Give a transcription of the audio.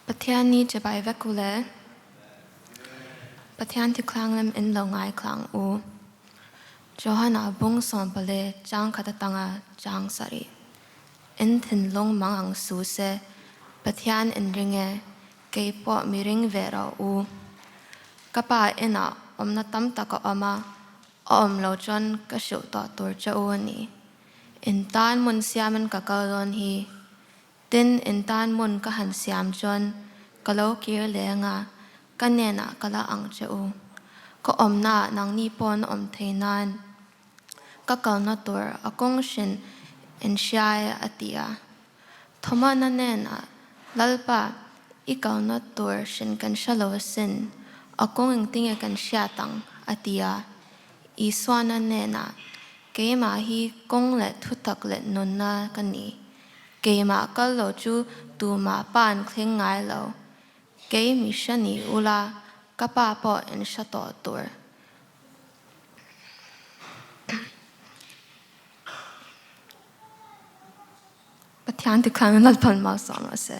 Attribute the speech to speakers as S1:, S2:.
S1: Pathian ni chibai vek u le. Pathian thikhlanglam in lo ngai khlang u. Johana bung sawmpale chang khat atanga chang sarih. In thinlung mang ang su se, Pathian in ring e, kei pawh mi ring ve rawh u. Ka pa inah awmna tam tak a awm a, a awm lo chuan ka hrilh tawh tur che u a ni. In tan hmun siamin ka kal dawn hi. Tin, in tan hmun ka han siam chuan ka lo kir leng a, ka nenah ka la ang che u. Ka awmnaah nangni paw'n awm thei nan ka kalna tur a kawng hrin in hriai a ti a. Thomana nenah, Lalpa, i kalna tur hrin kan hre lo asin, a kawng engtinge kan hriat ang? a ti a. Isuana nenah, Keimah hi kawng leh thutak leh nunna ka ni. Keimah kal lo chu tumah pa an thleng ngai lo. Kei mi hre ni ula, ka pa pawh in hre tawh tur. Pathian tikhan Lalpan malsawm rawh se.